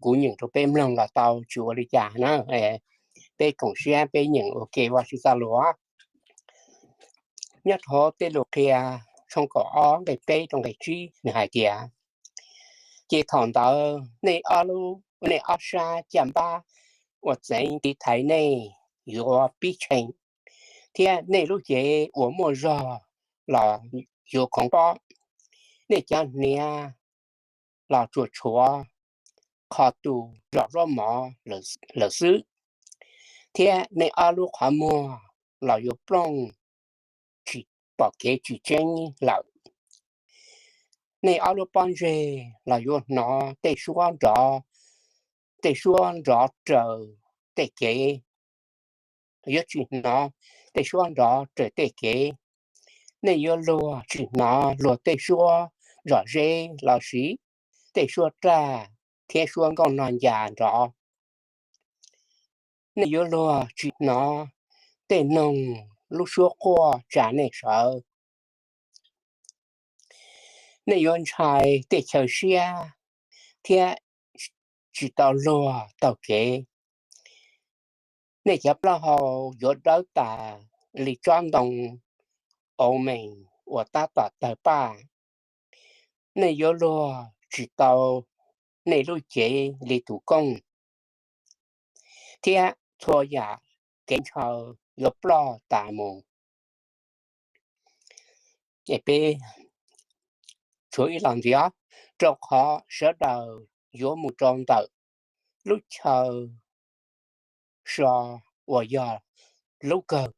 kuv nyeem rau peb mloog los tau, tsis ua li cas na. Peb koom siab peb nyeem ua ke Vajtswv txoj lus. Nyob rau tej lus qhia tshooj kaum ob nqe peb rau nqe tsib nws hais tias, ces thaum ntawd nej ob lub, nej ob sab caj npab uas txeev tiv thaiv nej yuav pib tshee, thiab nej lub cev uas muaj zog los yuav khoov pob, nej cov hniav los tsuas tshuav qhov tu zom zaub mov lawm xwb, thiab nej ob lub qhov muag los yuav plooj tsis pom kev tsis tseeb lawm. Nej ob lub pob ntseg los yuav hnov tej suab nrov, tej suab nrov raws tej kev, yuav tsis hnov tej suab nrov raws tej kev. Nej yuav luag tsis hnov luag tej suab zom zeb los sis tej suab raj thiab suab nkauj nog ncas nrov. Nej yuav luag tsis hnov tej noog lub suab quaj tsa nej sawv. Nej yuav ntshai tej chaw siab thiab tsis tau luag taug kev. Nej cov plaub hau yuav dawb tas li tsob ntoo aumees uas tab tom tawg paj. Nej yuav luag tsis tau nej lub cev li tus kooj, thiab txhua yam kev ntshaw yuav ploj tas mus. Peb tshuav ib los ntxiv, rau qhov sawv daws yuav mus rau ntawm lub chaw so uas yog lub kawg,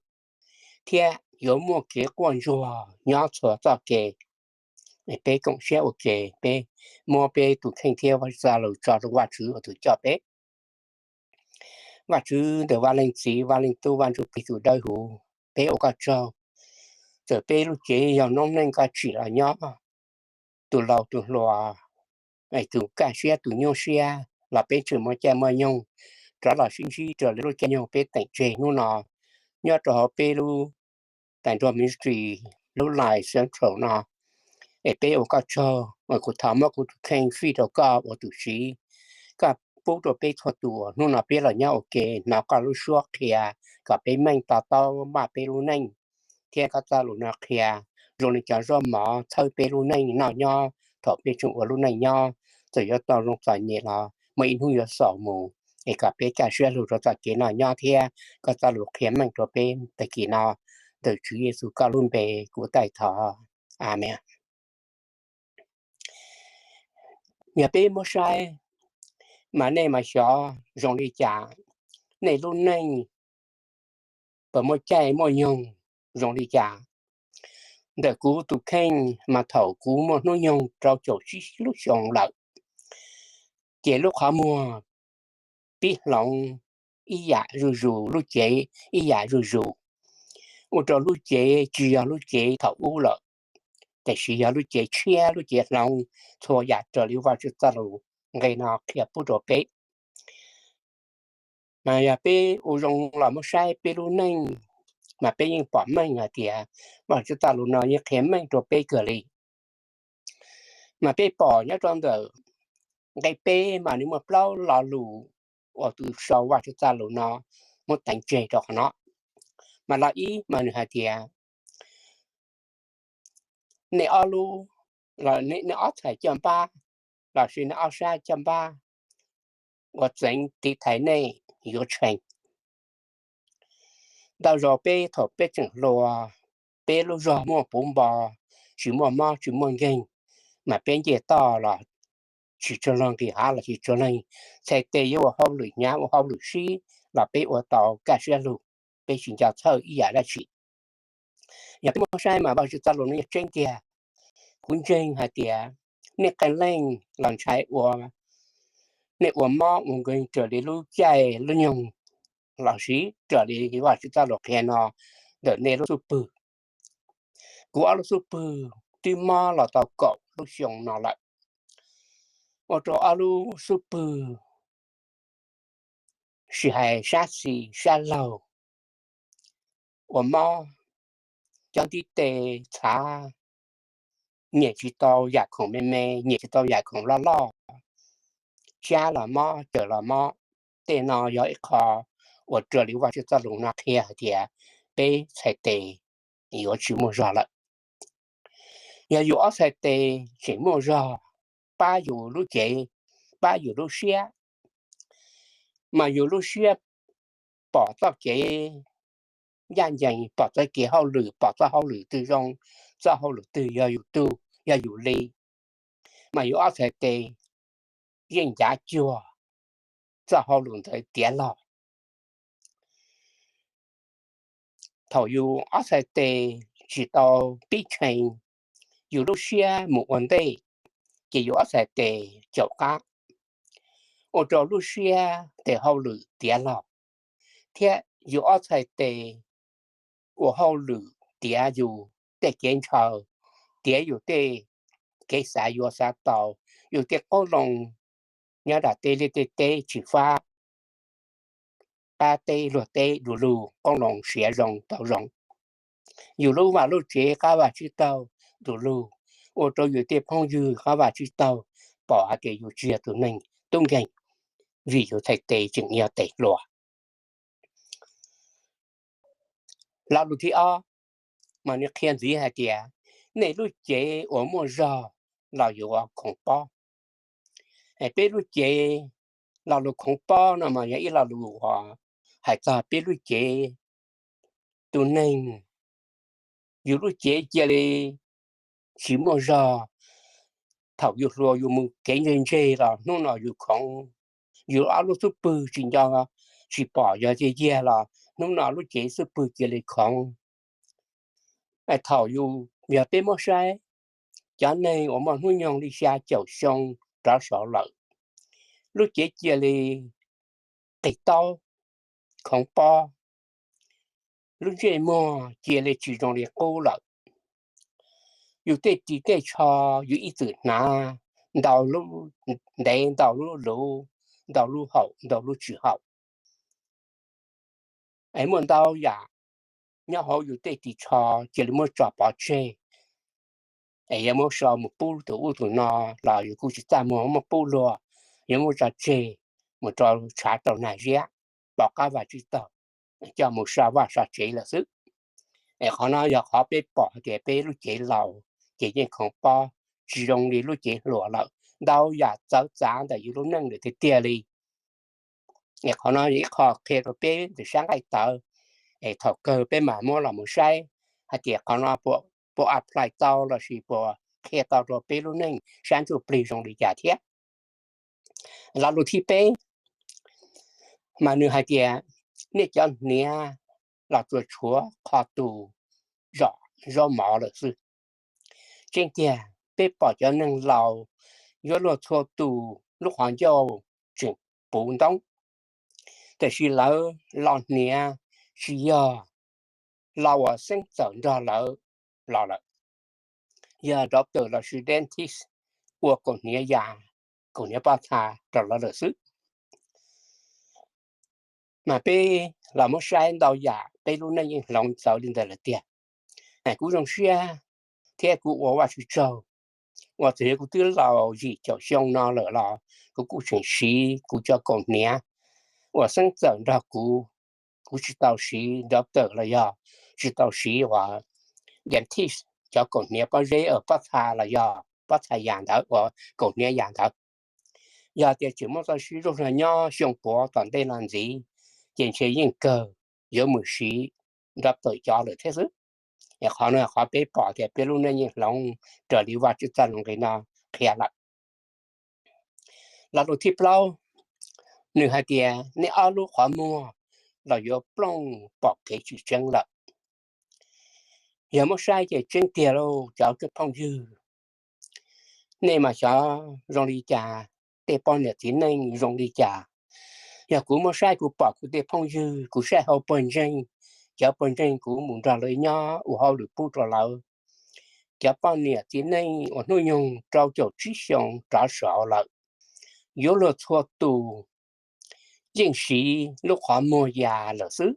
thiab yuav muaj kev quaj ntsuag nyob txhua txoj kev. Peb koom siab ua ke, peb muab peb tus kheej thiab Vajtswv txoj lus tso rau Vajtswv ua tus coj peb. Vajtswv ntawm Vaj Leej Txiv, Vaj Leej Tub, Vaj Ntsujplig tus dawb huv, peb ua koj tsaug. Txawm peb lub cev yog noob neej koj tsim los nyob, tus laus tus hluas, tus kaj siab tus nyuaj siab los peb tseem muaj caij muaj nyoog rov los sib ntsib raws li lub caij nyoog peb teem tseg hnub no nyob rau hauv peb lub tais nrog ministry lub Life Central no. Es peb ua koj tsaug, kuv thov muab kuv tus kheej fij rau koj ua tus siv. Koj pub rau peb txhua tus uas hnub no peb los nyob ua ke hnov koj lub suab qhia kom peb meej to taub npaj peb lub neej, thiab koj txoj lus no qhia zoo li cov zaub mov txhawb peb lub neej noj nyob thaum peb tseem ua lub neej nyob. Txawm yuav tau zoo txom nyem los muaj ib hnub yuav xaus mus, es kom peb kaj siab lug rau txoj kev noj nyob thiab koj txoj lus qhia meej rau peb tag kis no. Ntawm Tswv Yexus koj lub npe kuv taij thov, amees. Yog peb muab saib mas nej mas xyov zoo li cas, nej lub neej puas muaj caij muaj nyoog zoo li cas. Ntawm kuv tus kheej mas thaum kuv muaj hnub nyoog rau caum tsib lub xyoo lawm, ces lub qhov muag pib hloov ib yam zuj zus, lub cev ib yam zuj zus, ua rau lub cev tsis yog lub cev thaum ub lawm, tiam sis yog lub cev tshiab, lub cev hloov txhua yam raws li Vajtswv txoj lus nqe no qhia pub rau peb. Mas yog peb ua zoo los muab saib peb lub neej, mas peb yeej pom meej hais tias Vajtswv txoj lus no yeej qhia meej rau peb kawg li. Mas peb pom nyob rau ntawm nqe peb mas nws muaj plaub lo lus uas tus sau Vajtswv txoj lus no muab teev tseg rau qhov no. Mas lo ib mas nws hais tias, nej ob lub, nej ob txhais caj npab lossis nej ob sab caj npab uas txeev tiv thaiv nej yuav tshee. Ntau zaus peb thaum peb tseem hluas, peb lub zog muaj puv npo, tsis muaj mob tsis muaj nkeeg, mas peb nce toj los tsis tshua leeg, nqis hav los tsis tshua leeg, txhais tes yuav ua hauj lwm hnyav ua hauj lwm sib los peb ua tau kaj siab lug, peb tsis nco txhawj ib yam dab tsi. Yog peb muab saib mas Vajtswv txoj lus no yeej tseeb tiag. Kuv ntseeg hais tias nej qee leej los ntshai ua, nej ua mob ua nkeeg raws li lub caij lub nyoog lossis raws li Vajtswv txoj lus qhia no ntawm nej lub xub pwg. Kuv ob lub xub pwg twb mob los tau kaum lub xyoo no lawm, ua rau ob lub xub pwg, sis hais sab xis sab laug, ua mob, cov ntiv tes txhav, nyiam tsis tau yam khoom me me, nyiam tsis tau yam khoom loj loj, cab los mob, cawm los mob. Tej no yog ib qho uas raws li Vajtswv txoj lus no qhia hais tias peb txhais tes yuav tsis muaj zog lawm. Yog yus ob txhais tes tseem muaj zog, pab yus lub cev, pab yus lub siab, mas yus lub siab pom txoj kev ncaj ncees, pom txoj kev hauj lwm, pom txoj hauj lwm twg zoo, txoj hauj lwm twg yog yus tug, yog yus li, mas yus ob txhais tes yeej ncav cuag txoj hauj lwm ntawd tiav log. Thaum yus ob txhais tes tsis tau pib tshee, yus lub siab mus ua ntej, ces yus ob txhais tes caum qab, ua rau lub siab tes hauj lwm tiav log, thiab yus ob txhais tes ua hauj lwm tiav yus tej kev ntshaw, tiav yus tej kev xav yuav xav tau, yus tej qoob loo nyob nram tej liaj tej teb tsis fab, qab teb luag teb du lug, qoob loo siav zoo tau zoo, yus lub vaj lub tsev qab vaj tsib taug du lug, ua rau yus tej phooj ywg qab vaj tsib taug pom hais tias yus tsis yog tus neeg tub nkeeg, vim yus txhais tes tseem yog tes hluas. Lo lus thib ob, mas nws qhia ntxiv hais tias nej lub cev uas muaj zog los yuav khoov pob. Peb lub cev, lo lus khoov pob no mas yog ib lo lus uas hais txog peb lub cev. Tus neeg, yus lub cev cia li tsis muaj zog, thaum yus hluas yus mus kev ntseg ntseg los hnub no yus khoov, yus ob lub xub pwg tsis nco, tsis pom yog ciaj ciaj los hnub no lub cev xub pwg cia li khoov. Thaum yus, yog peb muab saib cov neeg uas muaj hnub nyoog li xya caum xyoo rov saud lawm, lub cev cia li qis taub, khoov pob, lub ntsej muag cia li tsis zoo li qub lawm. Yus tej ris tej tsho yus ib txwm hnav ntau lub ntev, ntau lub luv, ntau lub haum, ntau lub tsis haum. Es muaj ntau yam nyob hauv yus tej ris tsho cia li muab tso pov tseg, es yuav muab sau mus pub tus ub tus no los yus kuj tsis txaj muag muab pub luag, yuav muab tso tseg mus rau tshav rau nag ziab, pov qab vaj tsib taug, coj mus sa vaj sa tsev lawm xwb. Es qhov no yog qhov peb pom hais tias peb lub cev laus ces yeej khoov pob, tsis zoo li lub cev hluas lawm, ntau yam txawv txav ntawm yus lub neej lawm tiag tiag li. Es qhov no yog ib qho qhia rau peb ntawm sab nqaij tawv, es thaum kawg peb mam muab los mus saib hais tias qhov no puas apply tau lossis puas qhia tau rau peb lub neej sab ntsuj plig zoo li cas thiab. Lo lus thib peb, mas nws hais tias nej cov hniav los tsuas tshuav qhov tus zom zaub mov lawm xwb. Tseeb tiag peb pom cov neeg laus yuav luag txhua tus lub qhov ncauj tseem puv ntoob, tiam sis lawv los hniav tsis yog los uas xeeb txawm nrog lawv los lawm, yog doctor lossis dentist ua kaum hniav ya, kaum hniav pob txha rau lawv lawm xwb. Mas peb los muab saib ntau yam peb lub neej yeej hloov txawv li ntawd lawm tiag. Kuv zoo siab thiab kuv ua Vajtswv tsaug uas txawm yog kuv twb laus yim caum xyoo no lawm los kuv kuj tseem siv kuv cov kaum hniav uas xeeb txawm nrog kuv. Kuv tsis tau siv doctor los yog tsis tau siv uas dentist cov kaum hniav pob zeb, pob txha los yog pob txha ya ntawd uas kaum hniav ya ntawd. Yog tias tseem muaj txoj sib zog nyob xyoo puav tom ntej no ntxiv, ces ntshe yeej kawg yuav mus siv doctor cov lawm thiab xwb. Es qhov no qhov peb pom tias peb lub neej yeej hloov raws li Vajtswv txoj lus nqi no qhia lawm. Lo lus thib plaub, nws hais tias nej ob lub qhov muag los yuav plooj pom kev tsis tseeb lawm. Yog muab saib ces tseeb tiag lauj cov phooj ywg. Nej mas xyov zoo li cas, tej poj niam txiv neej zoo li cas. Yog kuv muab saib kuv pom kuv tej phooj ywg, kuv saib hauv pawg ntseeg, cov pawg ntseeg kuv mus nrog lawv nyob ua hauj lwm pub rau lawv, cov poj niam txiv neej uas hnub nyoog rau caum tsib xyoo rov saud lawm, yuav luag txhua tus yeej siv lub qhov muag ya lawm xwb.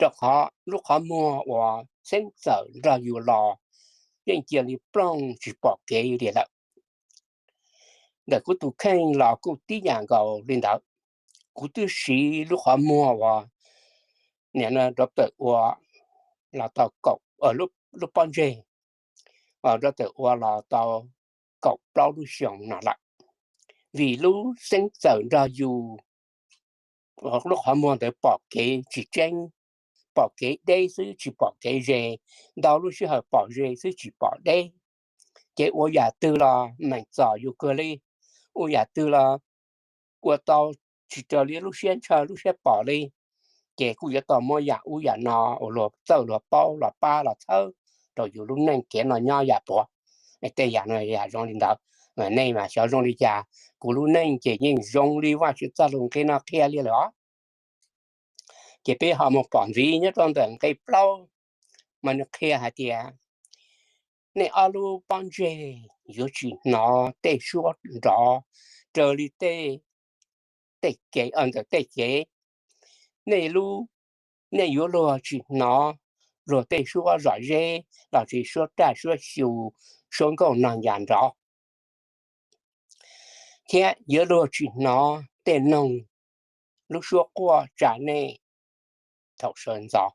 Rau qhov lub qhov muag uas xeeb txawm nrog yus los yeej cia li plooj tsis pom kev li lawm. ntawm kuv tus kheej los kuj tib yam nkaus li ntawd. Kuv twb siv lub qhov muag uas niam no rov tawm ua los tau kaum, lub pob ntseg rov tawm ua los tau kaum plaub lub xyoos no lawm. Vim lub xeeb txawm nrog yus lub qhov muag ntawd pom kev tsis tseeb, pom kev deb xwb tsis pom kev ze, ntau lub sij hawm pom ze xwb tsis pom deb. Ces ua yam twg los meem txom yus kawg li, ua yam twg los ua tau tsis raws li lub siab ntshaw lub siab pom li. Ces kuj yuav tau muab yam ub yam no uas luag txawj luag paub los pab los txhawb rau yus lub neej kev noj nyob yam puav. Tej yam no yam zoo li ntawd, nej mas xyov zoo li cas, kuv lub neej ces yeej zoo li Vajtswv txoj lus nqe no qhia li lawm os. Ces peb ho mus pom ntxiv nyob rau ntawm nqe plaub, mas nws qhia hais tias, nej ob lub pob ntseg yuav tsis hnov tej suab nrov raws li tej, tej kev ntawm tej kev. Nej lub, nej yuav luag tsis hnov luag tej suab zom zeb los sis suab raj suab xyu, suab nkauj nog ncas nrov, thiab yuav luag tsis hnov tej noog lub suab quaj tsa nej thaum sawv ntxov.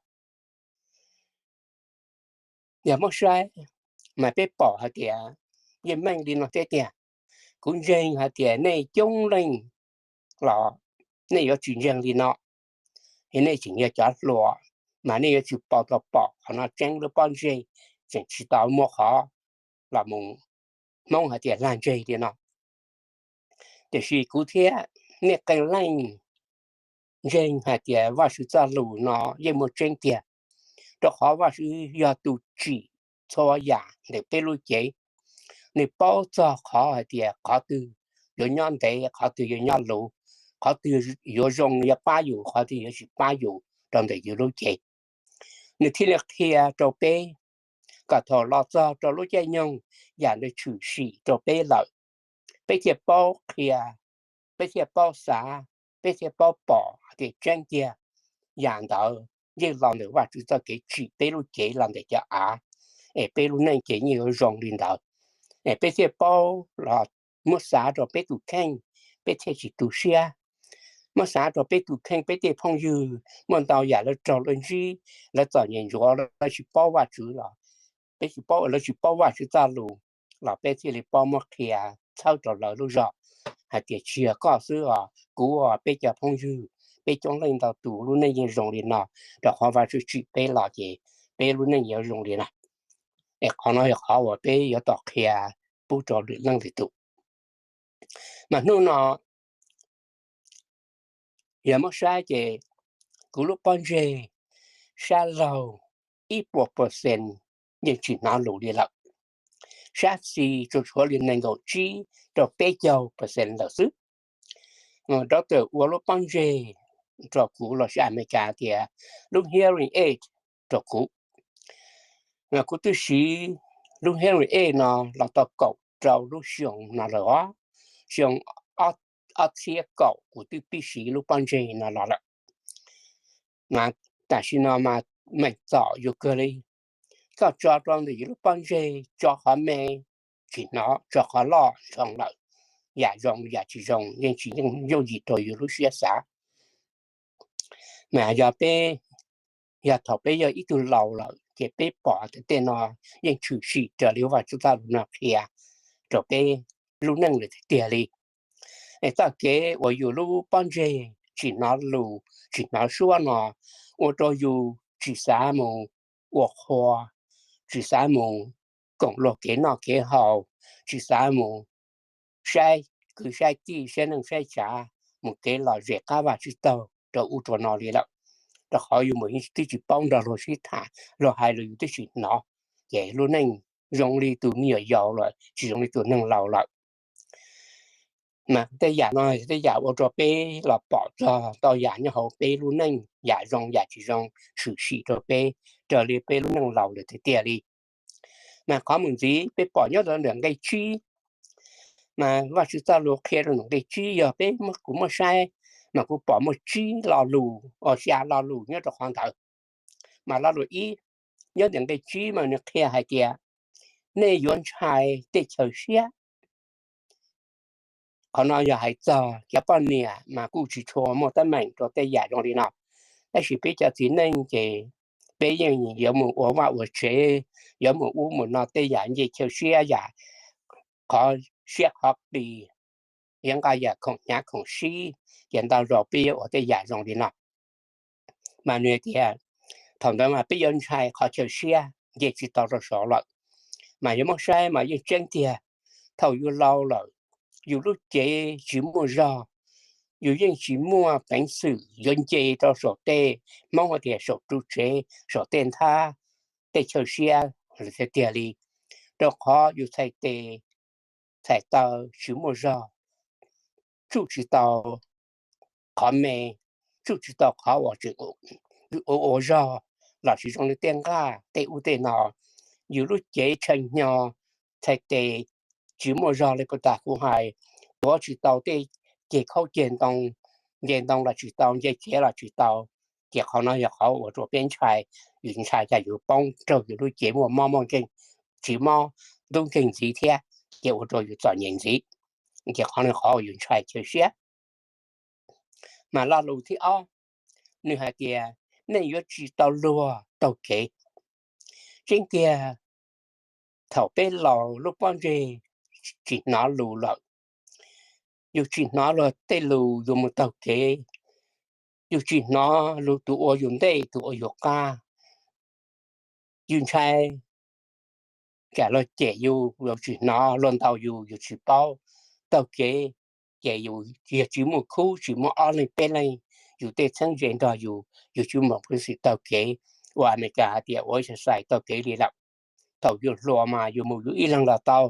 Yog muab saib mas peb pom hais tias yeej meej li no thiab tiag. Kuv ntseeg hais tias nej coob leej los nej yuav tsis ntseeg li no, es nej tseem yog cov hluas, mas nej yuav tsis pom tau pom qhov no tseeb lub pob ntseg, tseem tsis tau muaj qhov los mus Hmoob hais tias lag ntseg li no. Tiam sis kuv thiab nej qee leej ntseeg hais tias Vajtswv txoj lus no yeej muaj tseeb tiag, rau qhov Vajtswv yog tus tsim txhua yam ntawm peb lub cev. Nws paub txog qhov hais tias qhov twg yuav nyob ntev, qhov twg yuav nyob luv, qhov twg yuav zoo yuav pab yus, qhov twg yuav tsis pab yus rau ntawm yus lub cev. Nws thiaj li qhia rau peb kom thaum los txog rau lub caij nyoog yam ntawd tshwm sim rau peb lawm, peb thiaj paub qhia, peb thiaj paub xav, peb thiaj paub pom hais tias tseeb tiag yam ntawd yeej los ntawm Vajtswv txoj kev tsim peb lub cev los ntawm cov av, es peb lub neej ces yeej yuav zoo li ntawd. Es peb thiaj paub los muab xav rau peb tus kheej, peb thiaj tsis tu siab. Muab xav rau peb tus kheej, peb tej phooj ywg muaj ntau yam lawv raug luag ntsib, lawv txom nyem ntsuav, lawv tsis paub Vajtswv los, peb tsis paub, lawv tsis paub Vajtswv txoj lus, los peb thiaj li paub muab qhia txhawb rau lawv lub zog hais tias tsis yog koj xwb os, kuv, peb cov phooj ywg, peb coob leej ntau tus lub neej yeej zoo li no, rau qhov Vajtswv tsim peb los ces peb lub neej yuav zoo li no. Es qhov no yog qhov uas peb yuav tau qhia pub rau lwm leej lwm tus. Mas hnub no yog muab saib ces kuv lub pob ntseg sab laug ib puas percent yeej tsis hnov lus li lawm. Sab xis tsuas tshuav li nees nkaum tsib rau peb caug percent lawm xwb. Doctor ua lub pob ntseg rau kuv los sis Amelikas tias lub hearing aid rau kuv. Kuv twb siv lub hearing aid no los tau kaum rau lub xyoo no lawm os. Xyoo ob txhiab kaum kuv twb pib siv lub pob ntseg no los lawm. Mas tam sim no mas meem txom yuav kawg li. Koj tso rau ntawm yus lub pob ntseg, tso qhov me tsis hnov, tso qhov loj ntsoov lawm. Yam zoo yam tsis zoo yeej tsis yooj yim rau yus lub siab xav. Mas yog peb, yog thaum peb yog ib tug laus lawm ces peb pom tias tej no yeej tshwm sim raws li Vajtswv txoj lus no qhia rau peb lub neej lawm tiag tiag li. Es txoj kev uas yus lub pob ntseg tsis hnov lus tsis hnov suab no ua rau yus tsis xav mus ua qhua, tsis xav mus koom luag kev noj kev haus, tsis xav mus saib kwv saib tij saib neej saib tsav, mus kev lom zem qab vaj tsib taug rau ub rau no li lawm, rau qhov yus mus twb tsis paub nrog luag sib tham, luag hais los yus twb tsis hnov, ces lub neej zoo li tus me nyuam yaus lawm tsis zoo li tus neeg laus lawm. Mas tej yam no tej yam ua rau peb los pom txog tau yam nyob hauv peb lub neej, yam zoo yam tsis zoo tshwm sim rau peb raws li peb lub neej laus lawm tiag tiag li. Mas qhov mus ntxiv peb pom nyob rau ntawm nqe tsib, mas Vajtswv txoj lus qhia rau ntawm nqe tsib yog peb, kuv muab saib, mas kuv pom muaj tsib lo lus, xya lo lus nyob rau qhov ntawd. Mas lo lus ib nyob ntawm nqe tsib mas nws qhia hais tias nej yuav ntshai tej chaw siab. Qhov no yog hais txog cov poj niam mas kuj tsis tshua muaj teeb meem rau tej yam zoo li no, tab sis peb cov txiv neej ces peb yeej yuav mus ua vaj ua tsev, yuav mus ub mus no tej yam nce chaw siab yam qhov siab qhov qis, yuav nqa yam khoom hnyav khoom sib, ces ntau zaus peb yuav ua tej yam zoo li no. Mas nws tias thaum ntawd mas peb yuav ntshai qhov chaw siab nce tsis tau rau saud lawm. Mas yuav muab saib mas yeej tseeb tiag, thaum yus laus lawm, yus lub cev tsis muaj zog, yus yeej tsis muaj peev xwm yuav nce rau saum tej, Hmoob hais tias saum ru tsev saum tej nthab, tej chaw siab tiag tiag li, rau qhov yus txhais tes txhais taw tsis muaj zog, tsuj tsis tau qhov me, tsuj tsis tau qhov uas tseem ua zog, los sis zoo li tej nqaj tej ub tej no, yus lub cev tshee hnyo, txhais tes tsis muaj zog li puag ta kuv hais, tuav tsis tau tej ceg khaub ceg ntoo, nce ntoo los tsis tau, nce cev los tsis tau. Ces qhov no yog qhov ua rau peb ntshai, yus ntshai cas yus poob raug yus lub cev muaj mob muaj nkeeg, tsis mob ntub nkeeg ntxiv thiab, ces ua rau yus txom nyem ntxiv. Ces qhov no qhov uas yus ntshai chaw siab. Mas lo lus thib ob, nws hais tias nej yuav tsis tau luag taug kev. Tseeb tiag, thaum peb laus lub pob ntseg tsis hnov lus lawm, yus tsis hnov luag tej lus yus mus taug kev, yus tsis hnov lus tus ua yus ntej tus ua yus qab, yus ntshai tsam luag cem yus, yus tsis hnov, luag ntaus yus, yus tsis paub, taug kev ces yus yog tsis muaj khub tsis muaj ob leeg peb leeg, yus tej txheeb ze nrog yus, yus tsis muaj peev xwm taug kev. Ua Amelikas hais tias ua ib xais xais taug kev li lawm. Thaum yus hluas mas yus mus yus ib leeg los tau,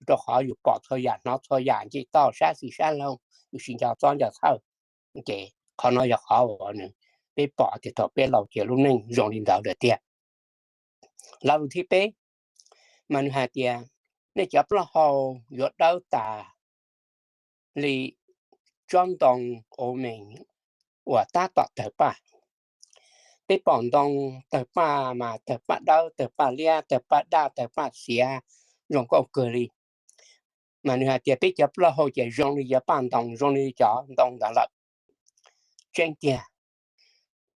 rau qhov yus pom txhua yam hnov txhua yam nce toj sab xis sab laug, yus tsis nco txob nco txhawj. Ces qhov no yog qhov uas nws, peb pom tias thaum peb laus ces lub neej zoo li ntawd lawm tiag. Lo lus thib peb, mas nws hais tias nej cov plaub hau yuav dawb tas li tsob ntoo ua mees uas tab tom tawg paj. Peb pom ntoo tawg paj mas tawg paj dawb, tawg paj liab, tawg paj daj, tawg paj xiav, zoo nkauj kawg li. Mas nws hais tias peb cov plaub hau ces zoo li cov paj ntoo, zoo li cov ntoo ntawd lawm. Tseeb tiag,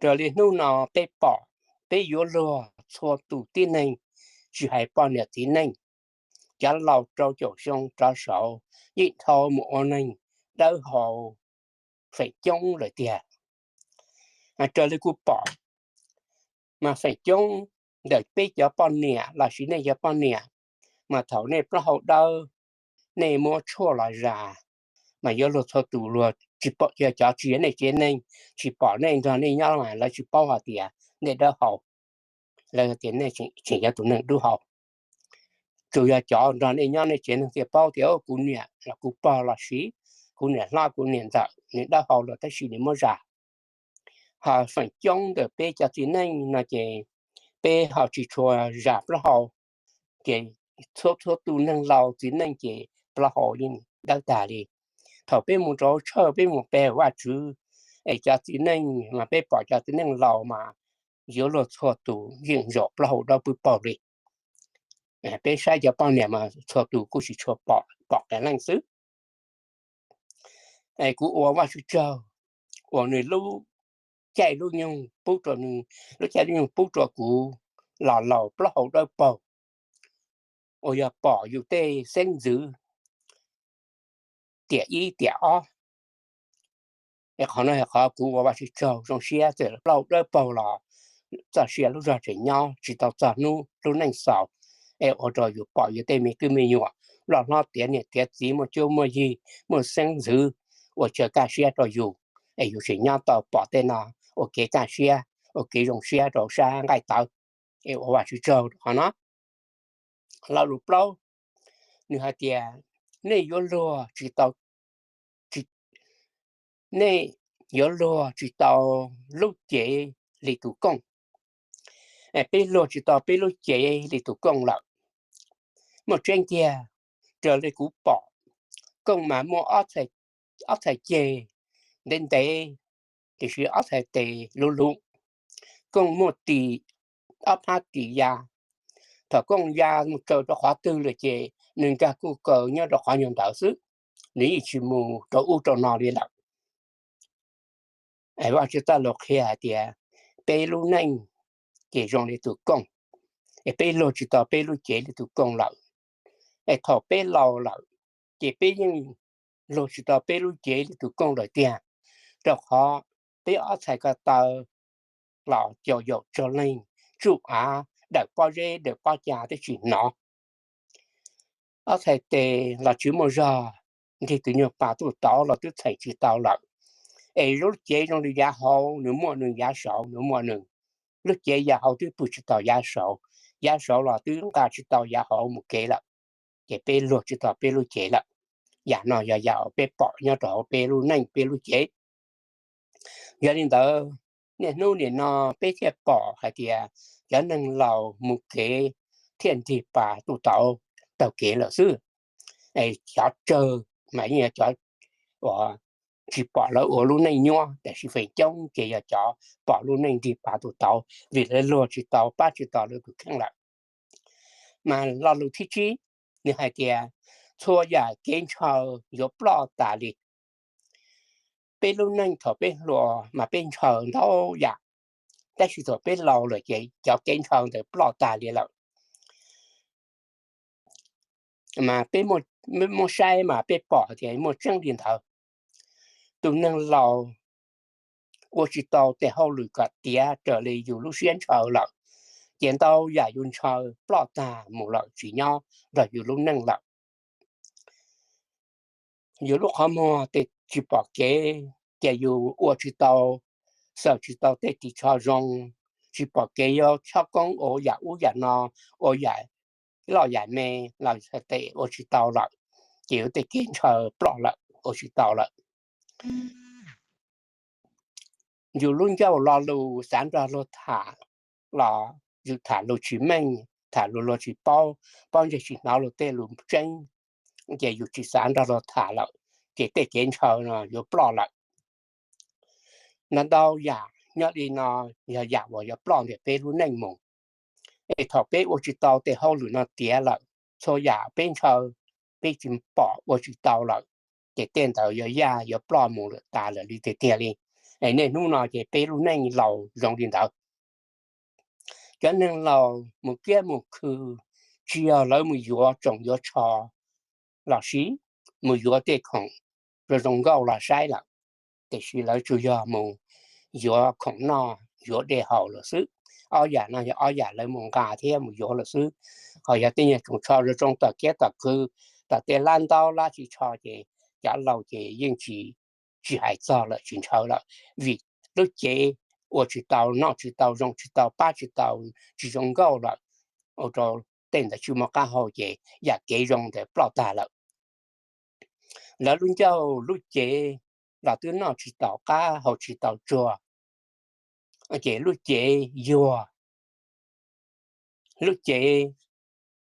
raws li hnub no peb pom, peb yuav luag txhua tus tib neeg, tsis hais poj niam txiv neej, cov laus rau caum xyoo rov saud yeej dhau mus ua neeg dawb hau feem coob lawm tiag. Raws li kuv pom, mas feem coob ntawm peb cov poj niam los sis nej cov poj niam, mas thaum nej plaub hau dawb, nej muab tshuaj los zas, mas yuav luag txhua tus luag tsis pom, yog cov tsis yog nej tsev neeg, tsis pom nej nrog nej nyob mas lawv tsis paub hais tias nej dawb hau, lawv tias nej tseem yog tus neeg dub hau. Tsuas yog cov nrog nej nyob nej tsev neeg thiaj paub tias kuv niam los kuv pog los sis kuv niam hlob kuv niam ntxawm nws dawb hau los tab sis nws muab zas. Ho feem coob ntawm peb cov txiv neej no ces peb ho tsis tshua zas plaub hau, ces txhua txhua tus neeg laus txiv neej ces plaub hau yeej dawb tag li. Thaum peb mus rau tshawj peb mus pe Vajtswv, es cov txiv neej mas peb pom cov txiv neej laus mas yuav luag txhua tus yeej zaum plaub hau dawb pw paug li. Peb saib cov poj niam mas txhua tus kuj tsis tshua pom, pom qee leej xwb. Es kuv ua Vajtswv tsaug uas nws lub caij lub nyoog pub rau nws, lub caij lub nyoog pub rau kuv los laus plaub hau dawb paug, uas yog pom yus tej xeeb ntxwv tiam ib tiam ob. Es qhov no yog qhov kuv ua Vajtswv tsaug, zoo siab txawm plaub hau dawb paug los txoj sia lub zog tseem nyob tsis tau txog hnub lub neej xaus. Es ua rau yus pom yus tej me tub me nyuam loj hlob tiav niam tiav txiv muaj cuab muaj yig muaj xeeb ntxwv ua chaw kaj siab rau yus, es yus tseem nyob tau pom tej no ua kev kaj siab ua kev zoo siab rau sab nqaij tawv. Es ua Vajtswv tsaug rau qhov no. Lo lus plaub, nws hais tias nej yuav luag tsis tau, nej yuav luag tsis tau lub cev li tus kooj. Peb luag tsis tau peb lub cev li tus kooj lawm. Muaj tseeb tiag, raws li kuv pom, kooj mas muaj ob txhais ceg ntev ntev, tiam sis ob txhais tes luv luv. Kooj muaj tis, ob phab tis ya. Thaum kooj ya mus tsaws rau qhov twg lawm ces nws nkag kuj kaws nyob rau qhov nyuag ntawd xwb. nws yeej tsis mus rau ub rau no li lawm. Vajtswv txoj lus qhia hais tias peb lub neej ces zoo li tus kooj, es peb luag tsis tau peb lub cev li tus kooj lawm. Es thaum peb laus lawm, ces peb yeej luag tsis tau peb lub cev li tus kooj lawm tiag, rau qhov peb ob txhais ko taw los caum yaum tsaug leeg, tsuj av dawm pob zeb dawm pob ca twb tsis hnov. Ob txhais tes los tsis muaj zog, nrig tus nyuag pas tuj tauv los twb txheem tsis tau lawm. Es lub cev zoo li yav hauv nws muaj nws, yav saud nws muaj nws. Lub cev yav hauv twb pw tsis tau yav saud, yav saud los twb nqa tsis tau yav hauv mus kev lawm. Ces peb luag tsis tau peb lub cev lawm. Yam no yog yam uas peb pom nyob rau hauv peb lub neej peb lub cev. Yog li ntawd, niaj hnub nim no peb thiaj pom hais tias cov neeg laus mus kev thiaj nrig pas tuj tauv taug kev lawm xwb. Cov tsawg mas yeej yog cov uas tsis pom lawv ua lub neej nyuaj, tiam sis feem coob ces yog cov pom lub neej nrig pas tuj tauv vim lawv luag tsis tau pab tsis tau lawv tus kheej lawm. Mas lo lus thib tsib, nws hais tias txhua yam kev ntshaw yuav ploj tas li. Peb lub neej thaum peb hluas mas peb ntshaw ntau yam, tab sis thaum peb laus lawm ces cov kev ntshaw ntawd ploj tas li lawm. Mas peb muab saib mas peb pom tias muaj tseeb li ntawd. Tus neeg laus ua tsis tau tej hauj lwm kom tiav raws li yus lub siab ntshaw lawm, ces ntau yam yus ntshaw ploj tag mus lawm tsis nyob nrog yus lub neej lawm. Yus lub qhov muag tej tsis pom kev, ces yus ua tsis tau, xaws tsis tau tej ris tsho zoo, tsis pom kev yuav chob koob ua yam ub yam no, ua yam loj yam me los tes ua tsis tau lawm, ces yus tej kev ntshaw ploj lawm ua tsis tau lawm. Yus lub ncauj lo lus xav nrog luag tham los yus tham lus tsis meej, tham lus luag tsis paub, paub ntsej tsis hnov luag tej lus tseeb, ces yus tsis xav nrog luag tham lawm, ces tej kev ntshaw no yuav ploj lawm. Ntau ntau yam nyob li no yog yam uas yuav ploj ntawm peb lub neej mus. Es thaum peb ua tsis tau tej hauj lwm no tiav lawm, txhua yam peb ntshaw, peb tsis pom ua tsis tau lawm, ces tej ntawd yuav yaj yuav ploj mus lawm tas lawm li tiag tiag li. Es niaj hnub no ces peb lub neej laus zoo li ntawd. Cov neeg laus mus kiab mus khw, tsis yog lawv mus yuav tsoos yuav tsho los sis mus yuav tej khoom zoo zoo nkauj los saib lawm, tiam sis lawv tsuas yog mus yuav khoom noj yuav dej haus lawm xwb. Ob yam no yog ob yam lawv mus nqa thiab mus yuav lawm xwb. Ho yog tej nyuag tsoos tsho zoo zoo tom kiab tom khw, tom tej lab ntaub lab tsis tsho ces cov laus ces yeej tsis, tsis hais txog lawm tsis ntshaw lawm, vim lub cev ua tsis tau noj tsis tau zoo tsis tau pab tsis tau, tsis zoo nkauj lawm, ua rau tej ntawd tsis muaj qab hau ces yam kev zoo ntawd ploj tag lawm. Lawv lub ncauj lub cev los twb noj tsis tau qab haus tsis tau tsuag, ces lub cev yuag. Lub cev,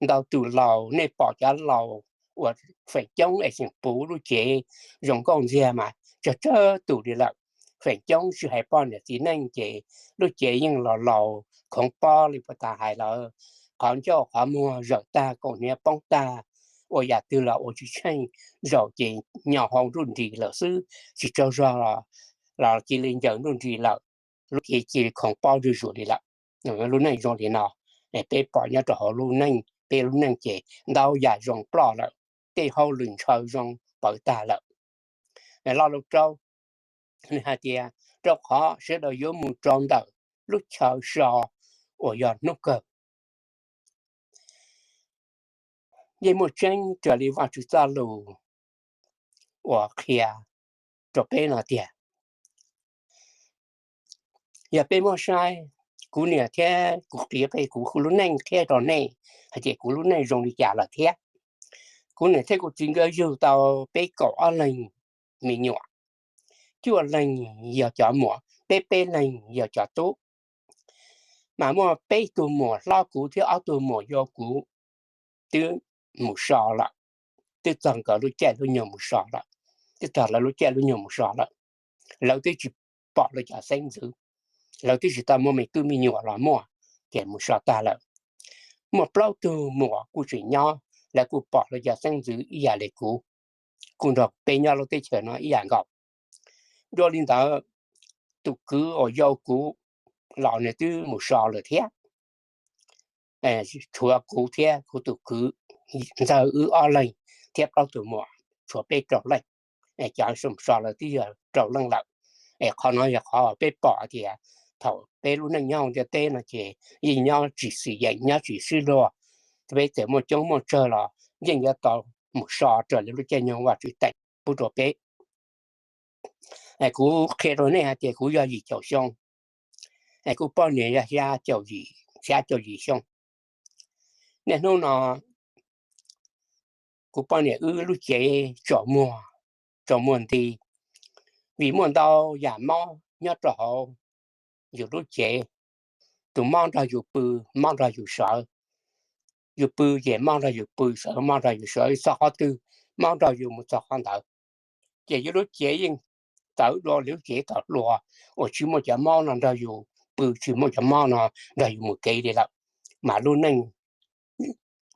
ntau tus laus nej pom cov laus uas feem coob es xeem puv lub cev zoo nkauj ntxiag mas tsawg tsawg tus li lawm. Feem coob tsis hais poj niam txiv neej ces lub cev yeej los laus khoov pob li puag ta hais lawm, qhov ncauj qhov muag zawm tag kaum hniav poob tag, ua yam twg los ua tsis tsheej, zaum ces nyo hau nruj nris lawm xwb, tsis tsaug zog los cia li ncaws nruj nris lawm, lub cev cia li khoov pob zuj zus li lawm. Lub neej zoo li no, peb pom nyob rau hauv lub neej, peb lub neej ces ntau yam zoo ploj lawm, tej hauj lwm ntshaw zoo pawv tag lawm. Lo lus rau, nws hais tias rau qhov sawv daws yuav mus rau ntawm lub chaw so uas yog hnub kawg. Yeej muaj tseeb raws li Vajtswv txoj lus uas qhia rau peb no tiag. Yog peb muab saib, kuv niam thiab kuv qhia peb kuv lub neej qhia rau nej hais tias kuv lub neej zoo li cas lawm thiab. Kuv niam thiab kuv txiv nkawd yug tau peb kaum ob leeg me nyuam, cuaj leeg yog cov muam, peb peb leeg yog cov tub. Mas muaj peb tug muam hlob kuv thiab ob tug muam yau kuv twb mus so lawm, twb txog nkawd lub caij lub nyoog mus so lawm, twb txog lawv lub caij lub nyoog mus so lawm. Lawv twb tsis pom lawv cov xeeb ntxwv, lawv twb tsis tau muaj me tub me nyuam los muaj, ces mus so tag lawm. Muaj plaub tug muam kuj tseem nyob, lawv kuj pom lawv cov xeeb ntxwv ib yam li kuv. kuj nrog peb nyob lub teb chaws no ib yam nkaus. Dua li ntawd, tus kwv uas yau kuv los nws twb mus so lawm thiab. Tshuav kuv thiab kuv tus kwv ntxawg wb ob leeg thiab plaub tug muam, tshuav peb rau leej. Cov mus so lawm twb yog rau leej lawm. Es qhov no yog qhov peb pom tias thaum peb lub neej nyob hauv ntiaj teb no ces yeej nyob tsis xwm yeem, nyob tsis sib luag. Peb txawm muaj coob muaj tsawg los yeej yuav tau mus so raws li lub caij nyoog Vajtswv teem pub rau peb. Kuv qhia rau nej hais tias kuv yog yim caum xyoo, kuv poj niam yog xya caum yim xyoo. Niaj hnub no kuv poj niam wb lub cev tsaus muag, tsaus muag nti, vim muaj ntau yam mob nyob rau hauv yus lub cev. Tus mob nrog yus pw, mob nrog yus sawv. Yus pw ces mob nrog yus pw, sawv mob nrog yus sawv, txog qhov twg mob nrog yus mus txog qhov ntawd. Ces yus lub cev yeej txawv dua li lub cev tau hluas uas tsis muaj cov mob no nrog yus pw, tsis muaj cov mob no nrog yus mus kev li lawm, mas lub neej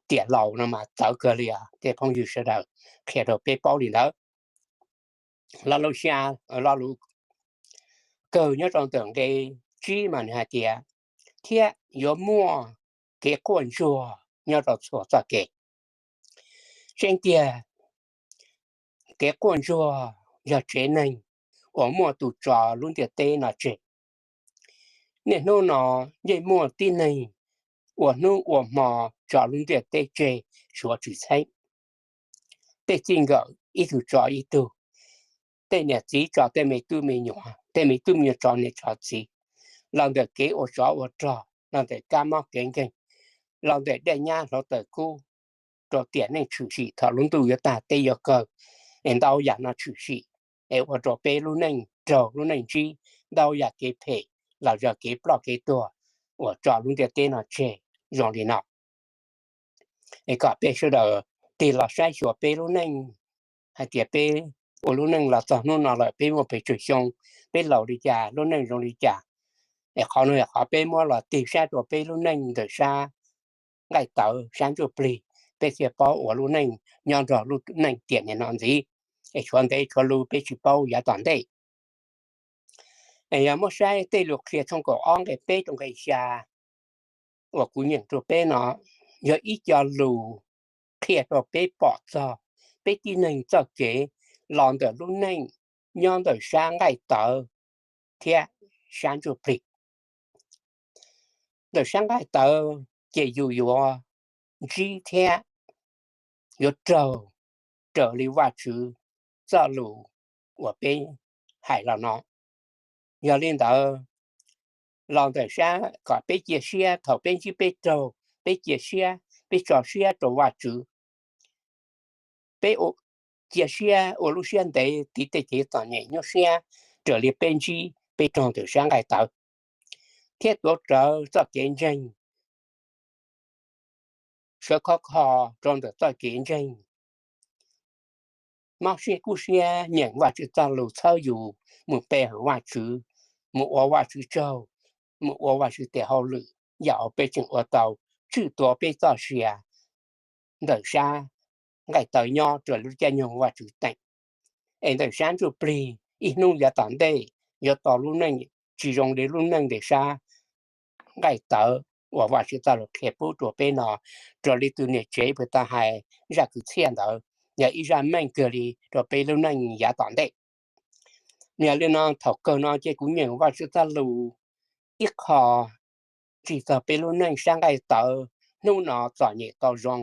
tiam laus no mas txawv kawg li os. Tej phooj ywg sawv daws, qhia rau peb paub li ntawd. Lo lus xya, lo lus kawg nyob rau ntawm nqe tsib mas nws hais tias, thiab yuav muaj kev quaj ntsuag nyob rau txhua txoj kev. Tseeb tiag, kev quaj ntsuag yog tsev neeg uas muaj tus tso lub ntiaj teb no tseg. Niaj hnub no yeej muaj tib neeg ua hnub ua hmo tso lub ntiaj teb tseg suav tsis txheeb. Tej txij nkawm ib tug tso ib tug, tej niam txiv tso tej me tub me nyuam, tej me tub me nyuam tso niam tso txiv, los ntawm kev ua tsov ua rog, los ntawm kab mob kev nkeeg, los ntawm dej nyab hluav taws kub, rau tiam neej tshwm sim thaum lub ntuj yuav tag teb yuav kawg, es ntau yam no tshwm sim, es ua rau peb lub neej raug lub neej ntsib ntau yam kev phem los yog kev ploj kev tuag uas tso lub ntiaj teb no tseg zoo li no. Es kom peb sawv daws tig los saib xyuas peb lub neej, hais tias peb ua lub neej los txog hnub no lawm peb muaj pes tsawg xyoo, peb laus li cas, lub neej zoo li cas. Es qhov no yog qhov peb muab los tig saib rau peb lub neej ntawm sab nqaij tawv sab ntsuj plig, peb thiaj paub ua lub neej nyob nrog lub neej tiam niam no ntxiv. Es tshuav ntev tshuav lus peb tsis paub yav tom ntej. Es yog muab saib tej lus qhia tshooj kaum ob nqe peb rau nqe xya uas kuv nyeem rau peb no, yog ib co lus qhia rau peb pom txog peb tib neeg txoj kev los ntawm lub neej nyob ntawm sab nqaij tawv thiab sab ntsuj plig. Ntawm sab nqaij tawv ces yus yuav ntsib thiab yuav raug raws li Vajtswv txoj lus uas peb hais los no. Yog li ntawd, los ntawm sab kom peb cia siab thaum peb ntsib peb raug, peb cia siab, peb tso siab rau Vajtswv. Peb cia siab ua lub siab ntev tiv tej kev txom nyem nyuaj siab raws li peb ntsib peb raug ntawm sab nqaij tawv, thiab tuav rawv txoj kev ntseeg, sawv khov kho rau ntawm txoj kev ntseeg. Mob siab kub siab nyeem Vajtswv txoj lus txhawb yus mus pe hawm Vajtswv, mus ua Vajtswv tsaug, mus ua Vajtswv tes hauj lwm, yam uas peb tseem ua tau tswj tua peb txoj sia ntawm sab nqaij tawv nyob raws li lub caij nyoog Vajtswv teem. Es ntawm sab ntsuj plig ib hnub yav tom ntej yuav tau lub neej tsis zoo li lub neej ntawm sab nqaij tawv uas Vajtswv txoj lus qhia pub rau peb no, raws li tus niam tsev puag ta hais zaj kwv txhiaj ntawd, yog ib zaj meej kawg li rau peb lub neej yav tom ntej. Yog li no thaum kawg no ces kuv nyeem Vajtswv txoj lus ib qho txog peb lub neej sab nqaij tawv hnub no txom nyem tau zoo,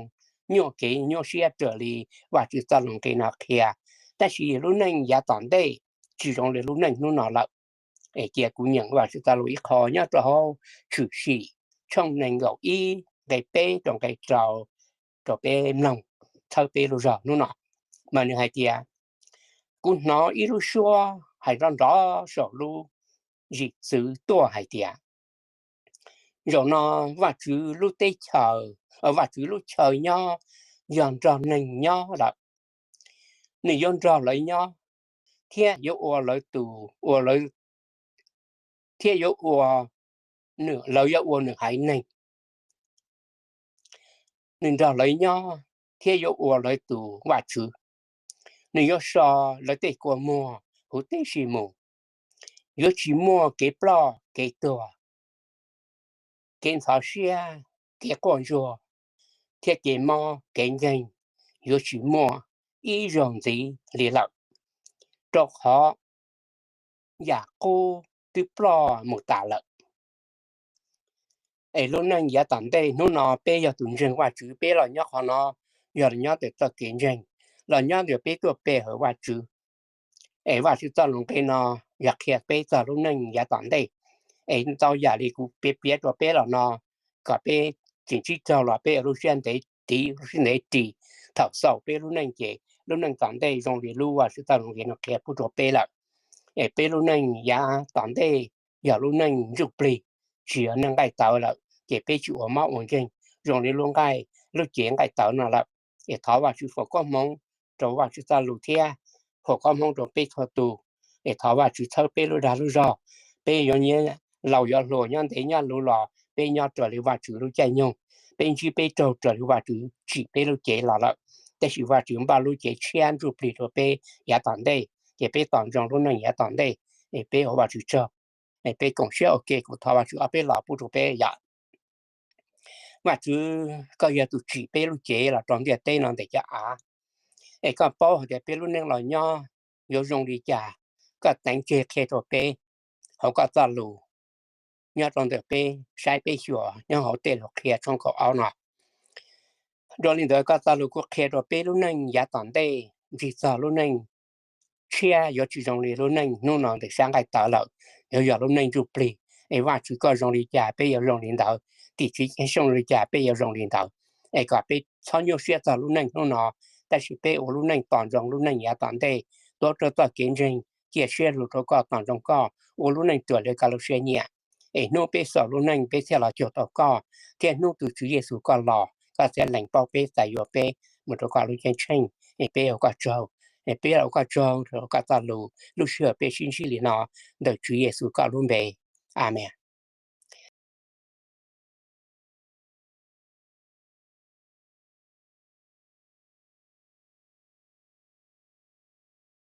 nyuaj kev nyuaj siab raws li Vajtswv txoj lus nqe no qhia, tab sis lub neej yav tom ntej tsis zoo li lub neej hnub no lawm. Es cia kuv nyeem Vajtswv txoj lus ib qho nyob rau hauv Tshwm Sim tshooj nees nkaum ib nqe peb rau nqe rau rau peb mloog, txhawb peb lub zog hnub no. Mas nws hais tias, kuv hnov ib lub suab hais nrov nrov saum lub zim txwv tuaj hais tias, zaum no Vajtswv lub teb chaws, Vajtswv lub chaw nyob yog nrog neeg nyob lawm. Nws yuav nrog lawv nyob, thiab yuav ua lawv tus, ua lawv, thiab yuav ua, lawv yuav ua nws haiv neeg. Nws nrog lawv nyob thiab yuav ua lawv tus Vajtswv. Nws yuav so lawv tej kua muag huv tib si mus. Yuav tsis muaj kev ploj kev tuag, kev ntxhov siab, kev quaj ntsuag, thiab kev mob kev nkeeg yuav tsis muaj ib zaug ntxiv li lawm, rau qhov yam qub twb ploj mus tas lawm. Es lub neej yav tom ntej hnub no peb yog tus ntseeg Vajtswv, peb los nyob qhov no, yog los nyob ntawm txoj kev ntseeg, los nyob ntawm peb tuaj pe hawm Vajtswv. Es Vajtswv txoj lus nqe no yog qhia peb txog lub neej yav tom ntej. Es ntau yam li kuv piav piav rau peb los no, kom peb tseem tsib caug los peb ua lub siab ntev ris, lub siab ntev ris thaum xaus peb lub neej ces lub neej tom ntej zoo li lub Vajtswv txoj lus nqe no qhia pub rau peb lawm. Es peb lub neej yav tom ntej yog lub neej ntsuj plig, tsis yog neej nqaij tawv lawm, ces peb tsis ua mob ua nkeeg zoo li lub nqaij, lub cev nqaij tawv no lawm. Es thov Vajtswv foom koob hmoov rau Vajtswv txoj lus thiab foom koob hmoov rau peb txhua tus. Es thov Vajtswv txhawb peb lub dag lub zog, peb yuav nyiaj laus yuav hluas, nyob ntev nyob luv los peb nyob raws li Vajtswv lub caij nyoog, peb ntsib peb raug raws li Vajtswv tsim peb lub cev los lawm. Tab sis Vajtswv npaj lub cev tshiab ntsuj plig rau peb yav tom ntej, ces peb tos ntsoov lub neej yav tom ntej. Es peb ua Vajtswv tsaug, es peb koom siab ua ke, kuv thov Vajtswv ob peb los pub rau peb yom. Vajtswv, koj yog tus tsim peb lub cev los rau ntiaj teb no ntawm cov av. Es koj paub hais tias peb lub neej los nyob yuav zoo li cas, koj teev tseg qhia rau peb hauv koj txoj lus nyob rau ntawm peb saib peb xyuas nyob hauv tej lus qhia tshooj kaum ob no. Dua li ntawd koj txoj lus kuj qhia rau peb lub neej yav tom ntej ntsig txog lub neej tshiab yuav tsis zoo li lub neej hnub no ntawm sab nqaij tawv lawm, yuav yog lub neej ntsuj plig. Es Vajtswv koj zoo li cas peb yuav zoo li ntawd, tim tswv Ceeb Xyooj zoo li cas peb yuav zoo li ntawd. Es kom peb txhob nyuaj siab txog lub neej hnub no, tab sis peb ua lub neej tos ntsoov lub neej yav tom ntej, tuav rau txoj kev ntseeg, cia siab lug rau koj, tos ntsoov koj, ua lub neej raws li koj lub siab nyiam. Es hnub peb xaus lub neej peb thiaj los cuag tau koj, thiab hnub tus Tswv Yexus koj los koj thiaj lees paub peb, txais yuav peb mus rau koj lub ceeb tsheej. Es peb ua koj tsaug, es peb ua koj tsaug rau koj txoj lus lub sij hawm peb sib ntsib li no, ntawm Tswv Yexus koj lub npe, amees.